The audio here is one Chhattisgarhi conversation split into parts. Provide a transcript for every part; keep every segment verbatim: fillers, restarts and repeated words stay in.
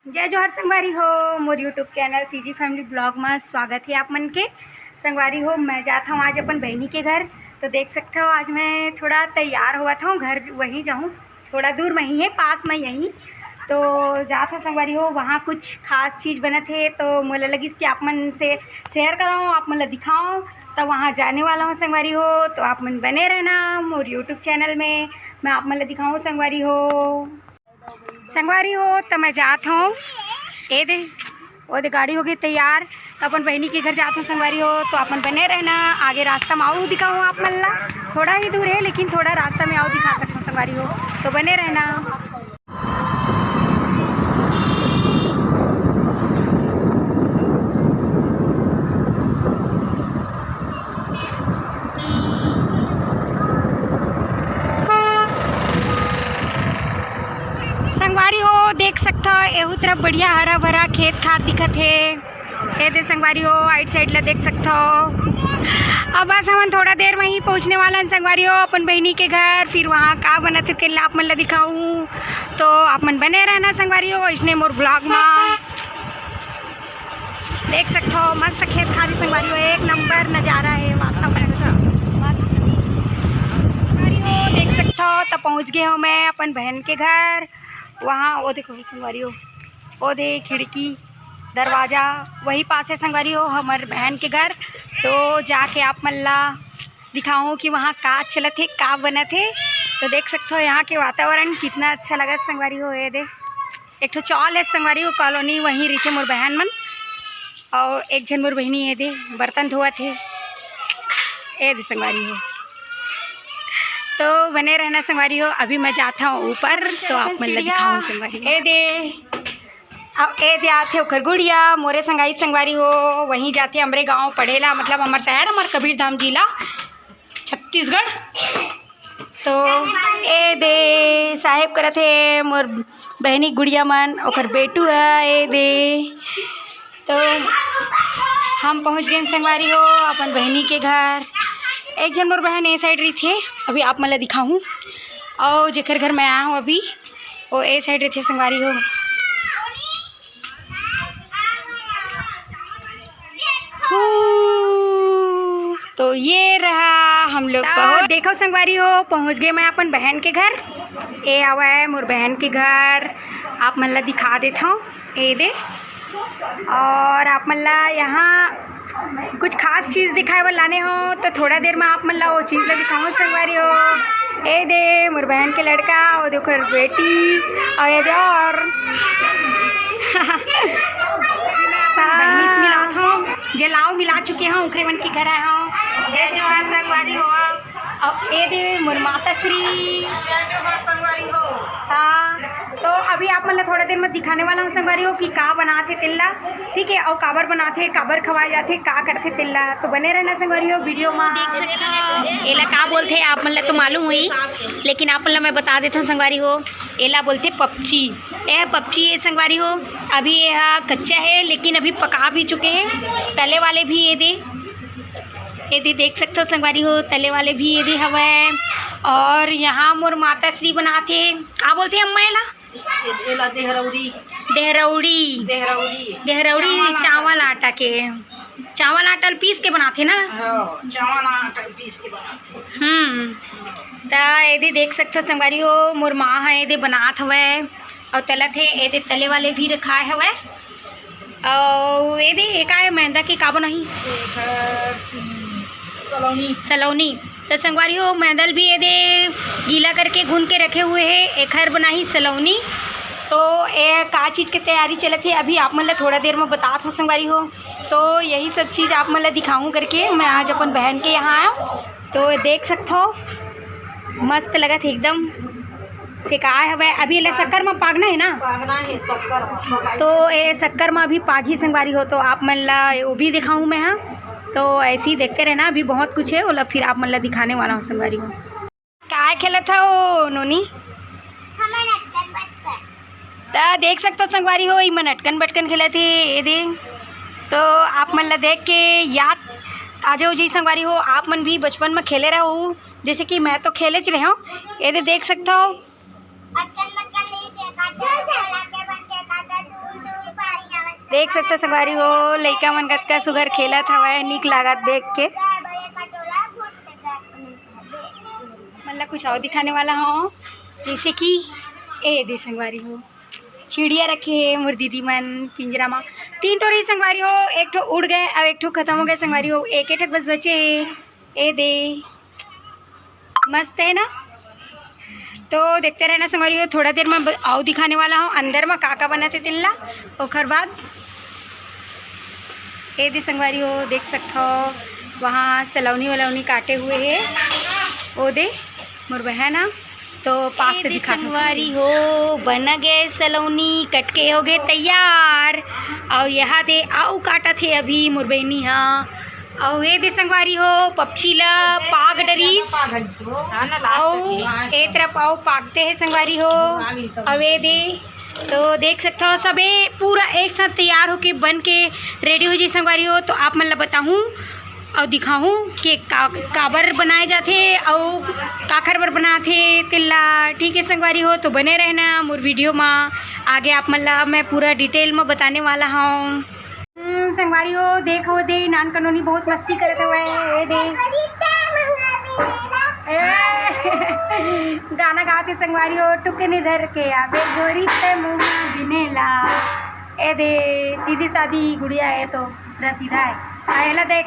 जय जोहार संगवारी हो, मोर YouTube channel CG Family Vlog में स्वागत है आप मन के। संगवारी हो, मैं जात हूँ आज अपन बहनी के घर। तो देख सकते हो, आज मैं थोड़ा तैयार होवत हूँ, घर वहीं जाऊँ, थोड़ा दूर में ही है, पास में यहीं। तो जात हूँ संगवारी हो, वहाँ कुछ खास चीज़ बनत है, तो मोला लगिस कि आप मन से शेयर कराऊँ, आप मन ला दिखाऊँ। तो वहाँ जाने वाला हूँ संगवारी हो, तो आप मन बने रहना मोर YouTube चैनल में, मैं आप मन ला दिखाऊँ संगवारी हो। संगवारी हो, त मैं जात हूँ, ए दे, ओ दे गाड़ी हो गई तैयार, तो अपन बहनी के घर जात हूँ संगवारी हो। तो अपन बने रहना, आगे रास्ता में आऊ दिखाऊँ आप मन ला। थोड़ा ही दूर है, लेकिन थोड़ा रास्ता में आऊ दिखा सकूँ संगवारी हो, तो बने रहना। संगवारी हो, देख सकथव, एहू तरफ बढ़िया हरा भरा खेत खार दिखत हे। ए दे संगवारी हो, आइट साइड ला देख सकथव। अब बस हमन थोड़ा देर में ही पहुँचने वाला हन संगवारी हो, अपन बहिनी के घर। फिर वहाँ का बनत हे, तेन ला आप मन ला दिखाऊँ, तो आप मन बने रहना संगवारी हो, इसने मोर ब्लॉग में। देख सकथव, मस्त खेत खारी संगवारी हो, एक नंबर नजारा है, वातावरण मस्त संगवारी हो। देख सकथव, त पहुँच गए हो मैं अपन बहन के घर। वहाँ वो देखो संगवारी हो, वो दे खिड़की दरवाजा, वही पास है संगवारी हो हमर बहन के घर। तो जाके आप मन ला दिखाऊँ कि वहाँ का चलत हे, का बनत हे। तो देख सकथव यहाँ के वातावरण कितना अच्छा लगत संगवारी हो। ये दे एक ठो चौल है संगवारी हो, कॉलोनी वहीं रहिथे मोर बहन मन। और एक झन मोर बहिनी ये दे बर्तन धोवत हे। ए दे संगवारी हो, तो बने रहना संगवारी हो। अभी मैं जात हूँ ऊपर, तो आप मन ला दिखाऊँ संगवारी हो। ए दे, अब ए दे आथे ओकर गुड़िया, मोरे संगाई संगवारी हो, वहीं जाथे हमरे गाँव पढ़े ला, मतलब हमर शहर, हमर कबीर धाम जिला, छत्तीसगढ़। तो ए दे साहेब करत हे मोर बहनी गुड़िया मन, ओकर बेटू है ए दे। तो हम पहुँच गए संगवारी हो अपन बहनी के घर। एक झन मोर बहन ए साइड रहिथे, अभी आप मन ला दिखाहूँ, और जेकर घर मैं आया हूँ अभी, वो ए साइड रहिथे संगवारी हो। हू, तो ये रहा हम लोग तो पहुँच। देखो संगवारी हो, पहुँच गए मैं अपन बहन के घर। ए आवा है मोर बहन के घर, आप मन ला दिखा देत हूँ। ए दे, और आप मन ला यहाँ कुछ खास चीज़ दिखाए बर लाने हो, तो थोड़ा देर में आप मन ला वो चीज़ ला दिखाऊँ संगवारी हो। ए दे मोर बहन के लड़का, वो देखो बेटी, और ये दे और बहनी से मिलात हूँ, जे लाव मिला चुके हूँ, ओकरे मन के घर आए हूँ। जय जोहार संगवारी हो। अब ए दे मोर माता श्री। हाँ, तो अभी आप मन ला थोड़ा देर में दिखाने वाला हूँ संगवारी हो कि का बनात हे तेन ला, ठीक है, और काबर बनात हे, काबर खवाए जात हे, का करथे तेन ला। तो बने रहना संगवारी हो वीडियो में। देख सकते हो, एला का बोलथे आप मन ला तो मालूम हुई, लेकिन आप मन ला मैं बता देत हूँ संगवारी हो, एला बोलथे पपची। ए पपची ए संगवारी हो, अभी ये कच्चा है, लेकिन अभी पका भी चुके हैं। तले वाले भी ये दे, ये दे देख सकते हो संगवारी हो, तले वाले भी ये दे हवय। और यहाँ मोर माता श्री बनाथे, का बोलथे अम्मा एला? एला देहरौरी। देहरौरी। देहरौरी। देहरौरी चावल चावल आटा। आटा के, चावल आटा ल पीस के बनाथे ना? हाँ, चावल आटा ल पीस के बनाथे। हम्म, त एदे देख सकथो संगवारी हो, मोर माँ ह एदे बनात हवय अउ तलत हे। एदे तले वाले भी रखाए हवय। अउ एदे ए का ए, मैदा के का बनाही? एकर सलोनी। सलोनी। त संगवारी हो, मैदा ल भी एदे गीला करके गूंद के रखे हुए हे, एखर बनाही सलोनी। तो ए का चीज़ के तैयारी चलत हे, अभी आप मन ल थोड़ा देर में बतात हूँ संगवारी हो। तो यही सब चीज़ आप मन ल दिखाहूँ करके मैं आज अपन बहन के यहाँ आया हूँ। तो देख सकथो, मस्त लगत हे एकदम। सेकाय हवय। अभी एला शक्कर म पागना हे ना? पागना हे शक्कर म, पकाई। तो ए शक्कर म अभी पागही संगवारी हो, तो आप मन ला वो भी दिखाऊँ मैं, हाँ। तो ऐसे ही देखते रहना, अभी बहुत कुछ है, ओला फिर आप मन ला दिखाने वाला हूँ संगवारी हो। काय खेलत हव नोनी? हमन अटकन बटकन। त देख सकथो संगवारी हो, इमन अटकन बटकन खेलत हे, ये दे। तो आप मन ला देख के याद आ जाओ जी संगवारी हो, आप मन भी बचपन में खेले रहो, जैसे कि मैं तो खेले च रहे हूँ। ये दे देख सकथो। अटकन बटकन लीचे काटो, लगे बन के काटो, दूर देख सकथो संगवारी हो, लइका मन कतका सुघर खेलत हवय, नीक लागत देख के। मन ला कुछ और दिखाने वाला हूँ, जैसे कि ए दे संगवारी हो, चिड़िया रखे हे मोर दीदी मन पिंजरा मा। तीन ठो रही संगवारी हो, एक ठो उड़ गए, अब एक ठो खत्म हो गए संगवारी हो, एक एक ठो बस बचे हे। ए दे, मस्त है ना? तो देखते रहना संगवारी हो, थोड़ा देर में ब-, आऊ दिखाने वाला हूँ अंदर में का का बनत हे तेन ला। ओकर बाद ए दे संगवारी हो, देख सकथो वहाँ सलौनी वलौनी काटे हुए हे। ओ दे मोर बहन ह, तो पास ए से दे दिखा संगवारी हो, बन गए सलौनी, कट के हो गए तैयार। और यहाँ दे आऊ काटत हे अभी मोर बहनी ह। अउ ए दे संगवारी हो, पपची ला पाग डरिस। अउ ए तरफ अउ पागते हे संगवारी हो। अउ ए दे तो देख सकथो, सबे पूरा एक साथ तैयार होके बन के रेडी हो जी संगवारी हो। तो आप मन ला बताहूँ अउ दिखाहूँ कि का, काबर बनाए जाथे अउ काखर बर बनाथे तेला। ठीक है संगवारी हो, तो बने रहना मोर वीडियो मा, आगे आप मन ला मैं पूरा डिटेल मा बताने वाला हूँ। हम्म, संगवारी हो, देखो दे, नान कनोनी बहुत मस्ती करत हवय। ए दे, ए, गाना गावत हे संगवारी हो, टुकनी धर के आबे गोरी ते मुहा बिनेला। ए दे, सीधी सादी गुड़िया है तो रसीदा है। आ, एला देख,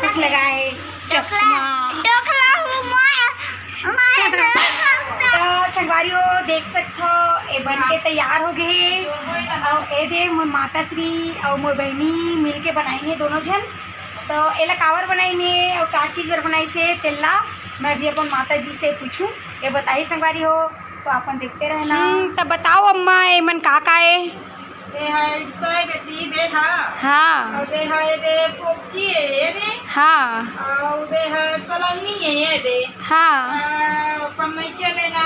कुछ लगाए, चश्मा। डोकला हूँ मैं। तो संगवारी हो, देख सकथो, ए बन के तैयार हो गए हे। अउ ए दे मोर माता श्री अउ मोर बहिनी मिल के बनाइन हे दोनों झन। तो एला काबर बनाइन हे अउ का चीज बर बनाइस हे, तेला मैं भी अपन माता जी से पूछूं, ये बताही संगवारी हो। तो अपन देखते रहना। हम्म, तब बताओ अम्मा, एमन का का ए? दे है सोए बेटी, दे हा। हाँ। अउ दे है, दे पोपची है, ये दे। हाँ। अउ दे है सलौनी है, ये दे। हाँ। आ, अपन मइके ले ना,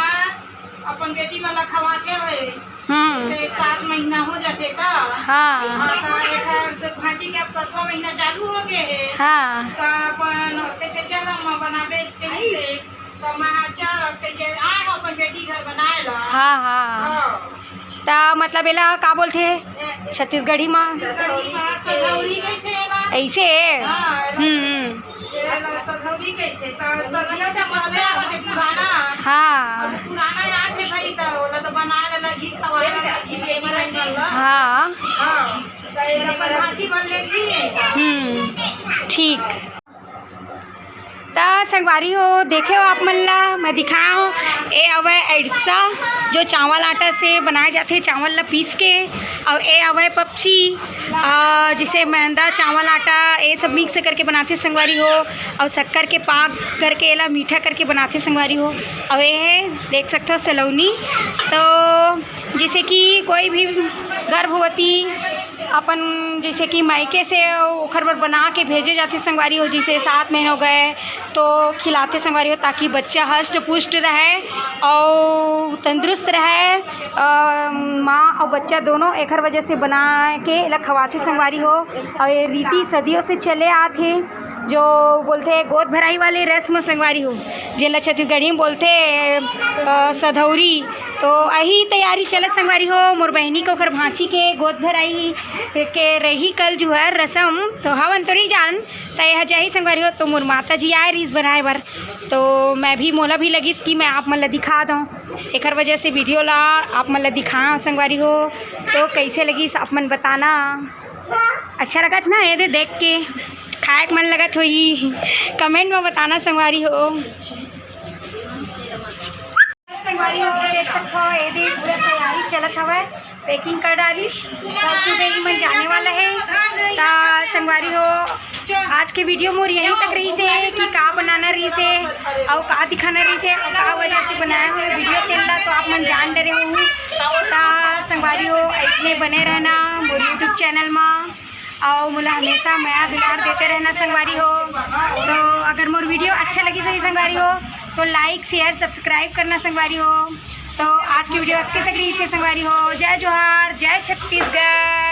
अपन बेटी मन ला खवाथे होए। हम्म। से सात महीना हो जाथे का? हाँ। हाँ, तो एखर से भांची के अब सतवां महीना चालू हो गए है। हाँ। तो अपन ते, ते चल अम्मा बनाबे इसके लिए। त मैं, अच्छा, अब तैयार आए हो अपन बेटी घर बनाए ला। हाँ, हाँ। हाँ। त मतलब एला का बोलथे छत्तीसगढ़ी मा? छत्तीसगढ़ी मा सधौरी कहिथे एला। ऐसे? हाँ, एला हम्म, हम्म। एला सधौरी कहिथे। त सधौरी तो चलबे आवत हे पुराना। हाँ। अब पुराना याद है भाई, त ओला तो बनाए ला लगही, खवाए ला लगही, बेटी मन ला। हाँ। हाँ। त एला अपन भांची बन लेती है। हम्म, ठीक। त संगवारी हो, देखे हो आप मन ला, मैं दिखाओ, ए हवय अइड़सा, जो चावल आटा से बनाए जाथे, चावल ला पीस के, अउ ए हवय पपची, अ, जिसे मैदा, चावल आटा, ए सब मिक्स करके बनाथे संगवारी हो, अउ शक्कर के पाक करके एला मीठा करके बनाथे संगवारी हो। अउ ए हे, देख सकथो सलौनी, तो जैसे कि कोई भी गर्भवती अपन जैसे कि मायके से ओखर बर बना के भेजे जाथे संगवारी हो, जैसे सात महीना हो गए तो खिलाथे संगवारी हो, ताकि बच्चा हष्ट पुष्ट रहे और तंदुरुस्त रहे। अ, माँ और बच्चा दोनों एखर वजह से बना के एला खवाथे संगवारी हो। और ये रीति सदियों से चले आत हे, जो बोलथे गोद भराई वाले रस्म संगवारी हो, जेला छत्तीसगढ़ी में बोलथे, अ, सधौरी। तो अही तैयारी चलत संगवारी हो, मोर बहिनी के ओखर भांची के गोद भराई के रही कल जुहर रसम, तो हवन तो नहीं जान, त एह जाही संगवारी हो। तो मोर माता जी आए रहिस बनाए बर, तो मैं भी, मोला भी लगिस कि मैं आप मन ला दिखा दऊं, एखर वजह से वीडियो ला आप मन ला दिखाऊं संगवारी हो। तो कैसे लगिस आप मन बताना, अच्छा लगत ना ये दे देख के, खाए के मन लगत होही, कमेंट में बताना संगवारी हो। संगवारी हो, देख सकथो, ए दे पूरा तैयारी चलत हवय, पैकिंग कर डालिस, परसों दे ही मन जाने वाला है। ता संगवारी हो, आज के वीडियो मोर यहीं तक रहिस हे कि का बनाना रहिस हे, अउ का दिखाना रहिस हे, अउ का वजह से बनाया हुआ वीडियो तेला तो आप मन जान डरे हो। ता संगवारी हो, ऐसने बने रहना मोर YouTube चैनल मा। अउ मोला हमेशा मया दुलार देते रहना संगवारी हो। तो अगर मोर वीडियो अच्छा लगिस होही संगवारी हो, तो लाइक, शेयर, सब्सक्राइब करना संगवारी हो। तो आज की वीडियो अतके तक रहिस हे संगवारी हो। जय जोहार, जय छत्तीसगढ़।